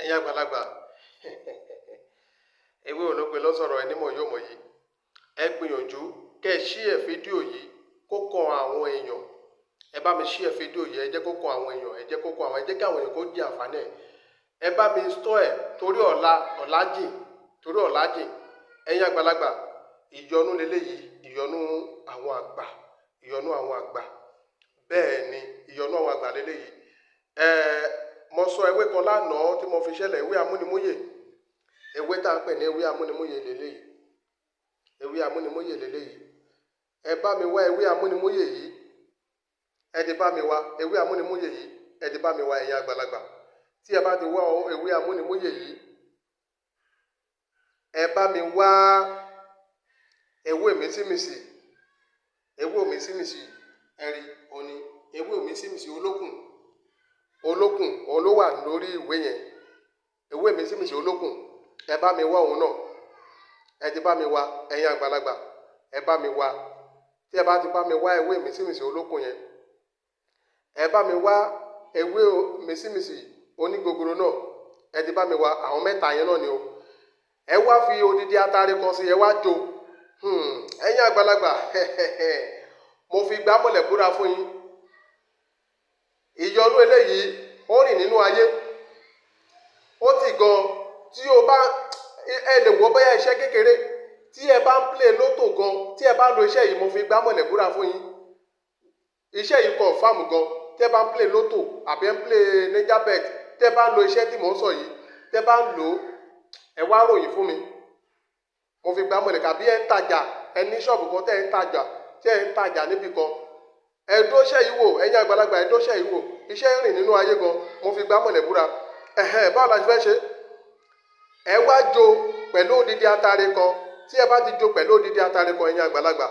Ẹ̀yin àgbàlagbà, ewé olóògbé lọ́sọ̀rọ̀ ẹni mọ̀ yóò mọ̀ yìí. Ẹ gbìyànjú kẹ́ ẹ share fídíò yìí kó kan àwọn èèyàn. Ẹ bá mi share fídíò yìí, ẹ jẹ́ kó kan àwọn èèyàn, ẹ jẹ́ kó kan àwọn, ẹ jẹ́ kí àwọn èèyàn kó jẹ àǹfààní ẹ̀. Ẹ bá mi store ẹ̀ torí ọ̀la, ọ̀la jìn, torí ọ̀la jìn. Ẹ̀yin àgbàlagbà, ìyọnu leléyìí, ìyọnu àwọn àgbà, ìyọnu àwọn àgbà. Bẹ́ẹ̀ ni, ìyọnu àwọn àgbà leléyìí. Ẹ mo sọ ewé kan lánàá tí mo fi ṣẹlẹ̀, ewé amúnimúyè. Ewé tá à ń pè ní ewé amúnimúyè leléyìí. Ewé amúnimúyè leléyìí. Ẹ bá mi wá ewé amúnimúyè yìí. Ẹ ti bá mi wá ewé amúnimúyè yìí. Ẹ ti bá mi wá, ẹ̀yin àgbàlagbà. Tí ẹ bá ti wá ewé amúnimúyè yìí, ẹ bá mi wá ewé mísímísì, ewé mísímísì. Ẹ̀rí òní ewé mísímísì olókùn, olókùn, òun ló wà lórí ìwé yẹn. Ewé mísímísì olókùn, ẹ bá mi wá òun náà. Ẹ ti bá mi wá, ẹ̀yin àgbàlagbà, ẹ bá mi wá. Tí ẹ bá ti bá mi wá ewé mísímísì olókùn yẹn, ẹ bá mi wá ewé mísímísì onígogoro náà. Ẹ ti bá mi wá àwọn mẹ́ta yẹn náà ni o. Ẹ wá fi odidi atare kan sí, ẹ wá jó. Ẹ̀yin àgbàlagbà, mo fi gbámọ̀lẹ̀ búra fún yín. Ìyọnu eléyìí ó rìn nínú ayé, ó ti gan. Tí o bá ẹ lè wọ bóyá iṣẹ́ kékeré tí ẹ bá ń play lotto gan, tí ẹ bá lo iṣẹ́ yìí, mo fi gbámọ̀lẹ̀ búra fún yín, iṣẹ́ yìí confirm gan. Tí ẹ bá ń play lotto àbí ẹ ń play NaijaBet, tí ẹ bá ń lo iṣẹ́ tí mò ń sọ yìí, tí ẹ bá ń lò ó, ẹ wá ròyìn fún mi. Mo fi gbámọ̀lẹ̀. Kàbí ẹ ń tajà, ẹ ní ṣọ́ọ̀bù kan tẹ́ ẹ ń tajà, tí ẹ ń tajà níbì kan, ẹ dóṣẹ́ yìí wò. Ẹ̀yin àgbàlagbà, ẹ dóṣẹ́ yìí wò. Iṣẹ́ ń rìn nínú ayé gan, mo fi gbámọ̀lẹ̀ búra. Ẹ̀hẹ́n, báwo la ṣe fẹ́ ṣe? Ẹ wá jó pẹ̀lú odidi atare kan. Tí ẹ bá ti jó pẹ̀lú odidi atare kan, ẹ̀yin àgbàlagbà,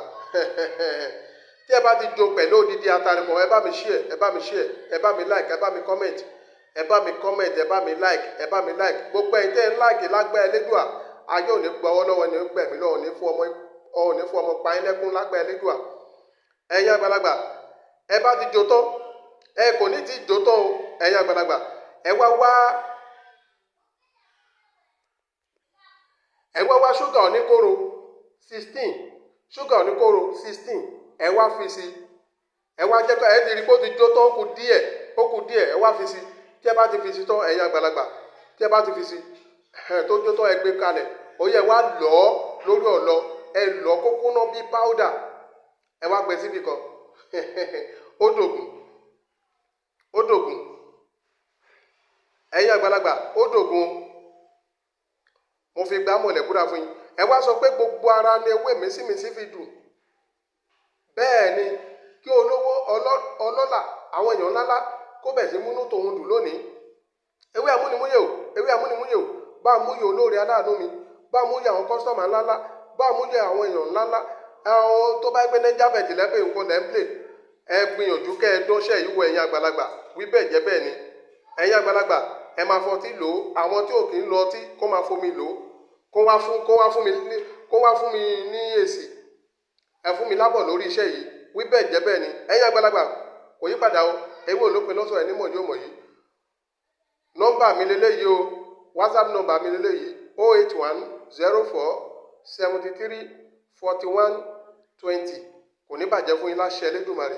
tí ẹ bá ti jó pẹ̀lú odidi atare kan, ẹ bá mi share, ẹ bá mi share, ẹ bá mi like, ẹ bá mi comment, ẹ bá mi comment, ẹ bá mi like, ẹ bá mi like. Gbogbo ẹ̀yin tẹ́ ẹ ń like, lágbá Elédùà, ayé ò ní gbọ́wọ́ lọ́wọ́, ní gbẹ̀mí lọ́wọ́, ní fún ọmọ ò ní fún ọmọ pa yín lẹ́kún lágbá Elédùà. Ẹ̀yin àgbàlagbà, ẹ bá ti jó tán, ẹ kò ní ti jó tán o. Ẹ̀yin àgbàlagbà, ẹ wá wá ṣúgà oníkóró 16, ṣúgà oníkóró 16, ẹ wá fi sí. Ẹ wá jẹ́ ẹ ti rí pé ó ti jó tán, ó kù díẹ̀, ó kù díẹ̀. Ẹ wá fi sí. Tí ẹ bá ti fi sí tán, ẹ̀yin àgbàlagbà, tí ẹ bá ti fi sí tó jó tán, ẹ gbé kalẹ̀. Ó yẹ wá lọ̀ ọ́ lórí ọ̀lọ́, ẹ lọ̀ kó kúnná bí powder. Ẹ wá gbé síbì kan. Ó dògùn, ó dògùn. Ẹ̀yin àgbàlagbà, ó dògùn. Mo fi gbá mọ̀lẹ́ búra fún yín. Ẹ wá sọ pé gbogbo ara ni ewé mísímísí fi dùn. Bẹ́ẹ̀ ni, kí olówó, ọlọ́lá, àwọn èèyàn ńláńlá kó bẹ̀ sí múnú tòun dùn lónìí. Ewé amúnimúyè o, ewé amúnimúyè o, bá a múyè olóore aláàánú mi, bá a múyè àwọn customer ńláńlá, bá a múyè àwọn èèyàn ńláńlá. Àwọn tó bá gbé NaijaBet lẹ́pẹ̀ nǹkan lẹ́ ń play, ẹ gbìyànjú kẹ́ ẹ dánṣẹ́ yìí wọ. Ẹ̀yin àgbàlagbà, wí bẹ́ẹ̀ jẹ́ bẹ́ẹ̀ ni. Ẹ̀yin àgbàlagbà, ẹ máa fọtí lò ó. Àwọn tí ò kì í lo ọtí, kó máa fomi lò ó, kó wá fún mi ní èsì. Ẹ fún mi lábọ̀ lórí iṣẹ́ yìí. Wí bẹ́ẹ̀ jẹ́ bẹ́ẹ̀ ni. Ẹ̀yin àgbàlagbà, kò yí padà o. Ewé olópin lọ́sọ̀ ẹ̀ ní mọ̀ yóò mọ̀ yìí. Nọ́mbà mi leléyìí o. WhatsApp nọ́mbà mi leléyìí: 08104734120. Kò ní bàjẹ́ fún yín láṣẹ Elédùmarè.